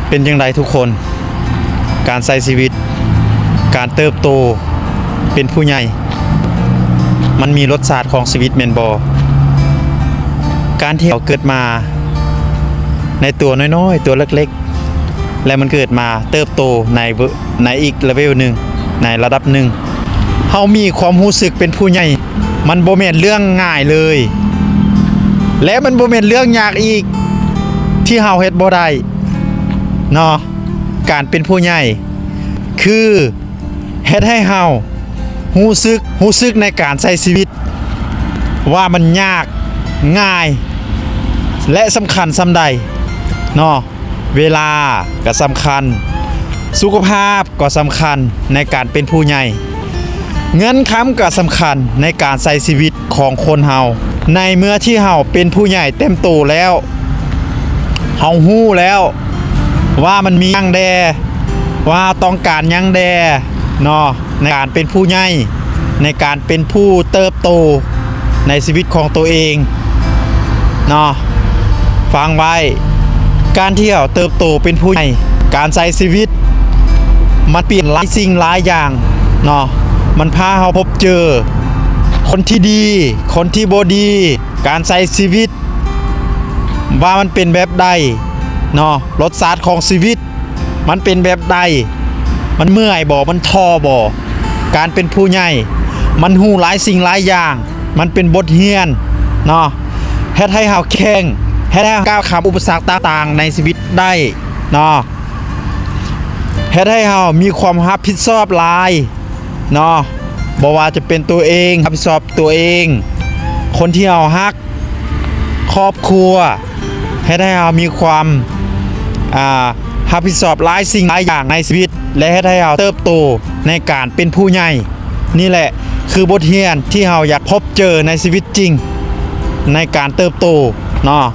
ເປັນຈັ່ງໃດທຸກຄົນ? ການໃຊ້ຊີວິດ, ການເຕີບໂຕເປັນຜູ້ໃຫຍ່ ມັນມີລົດຊາດຂອງຊີວິດແມ່ນບໍ່? ການທີ່ເຮົາເກີດມາໃນຕົວນ້ອຍໆ ຕົວເລັກໆ ແລະ ມັນເກີດມາເຕີບໂຕໃນເວີ ໃນອີກລະເວວໜຶ່ງ, ໃນລະດັບໜຶ່ງ, ເຮົາມີຄວາມຮູ້ສຶກເປັນຜູ້ໃຫຍ່ ມັນບໍ່ແມ່ນເລື່ອງງ່າຍເລີຍ ແລະ ມັນບໍ່ແມ່ນເລື່ອງຍາກອີກທີ່ເຮົາເຮັດບໍ່ໄດ້ເນາະ. ການເປັນຜູ້ໃຫຍ່ຄືເຮັດໃຫ້ເຮົາຮູ້ສຶກ, ຮູ້ສຶກໃນການໃຊ້ຊີວິດວ່າມັນຍາກ, ງ່າຍ ແລະ ສຳຄັນສ່ຳໃດເນາະ. ເວລາກໍສຳຄັນ, ສຸຂະພາບກໍສຳຄັນໃນການເປັນຜູ້ໃຫຍ່, ເງິນຄຳກໍສຳຄັນໃນການໃຊ້ຊີວິດຂອງຄົນເຮົາ. ໃນເມື່ອທີ່ເຮົາເປັນຜູ້ໃຫຍ່ເຕັມໂຕແລ້ວ, ເຮົາຮູ້ແລ້ວວ່າມັນມີຫຍັງແດ່, ວ່າເຮົາຕ້ອງການຫຍັງແດ່ເນາະ. ໃນການເປັນຜູ້ໃຫຍ່, ໃນການເປັນຜູ້ເຕີບໂຕໃນຊີວິດຂອງໂຕເອງເນາະ. ຟັງໄວ້, ການທີ່ເຮົາເຕີບໂຕເປັນຜູ້ໃຫຍ່, ການໃຊ້ຊີວິດ ມັນປ່ຽນຫຼາຍສິ່ງຫຼາຍຢ່າງເນາະ, ມັນພາເຮົາພົບເຈີຄົນທີ່ດີ, ຄົນທີ່ບໍ່ດີ, ການໃຊ້ຊີວິດວ່າມັນເປັນແບບໃດເນາະ, ລົດຊາດຂອງຊີວິດ ມັນເປັນແບບໃດ? ມັນເມື່ອຍບໍ່? ມັນທໍ້ບໍ່? ການເປັນຜູ້ໃຫຍ່ ມັນຮູ້ຫຼາຍສິ່ງຫຼາຍຢ່າງ, ມັນເປັນບົດຮຽນເນາະ, ເຮັດໃຫ້ເຮົາແຂງ, ເຮັດໃຫ້ເຮົາກ້າວຂ້າມອຸປະສັກຕ່າງໆໃນຊີວິດໄດ້ເນາະ, ເຮັດໃຫ້ເຮົາມີຄວາມຮັບຜິດຊອບຫຼາຍເນາະ, ບໍ່ວ່າຈະເປັນຕົວເອງ, ຮັບຜິດຊອບຕົວເອງ, ຄົນທີ່ເຮົາຮັກ, ຄອບຄົວ, ເຮັດໃຫ້ເຮົາມີຄວາມ ອ່າ ຮັບຜິດຊອບຫຼາຍສິ່ງຫຼາຍຢ່າງໃນຊີວິດ ແລະ ເຮັດໃຫ້ເຮົາເຕີບໂຕໃນການເປັນຜູ້ໃຫຍ່. ນີ້ແຫຼະຄືບົດຮຽນທີ່ເຮົາຢາກພົບເຈີໃນຊີວິດຈິງ ໃນການເຕີບໂຕເນາະ.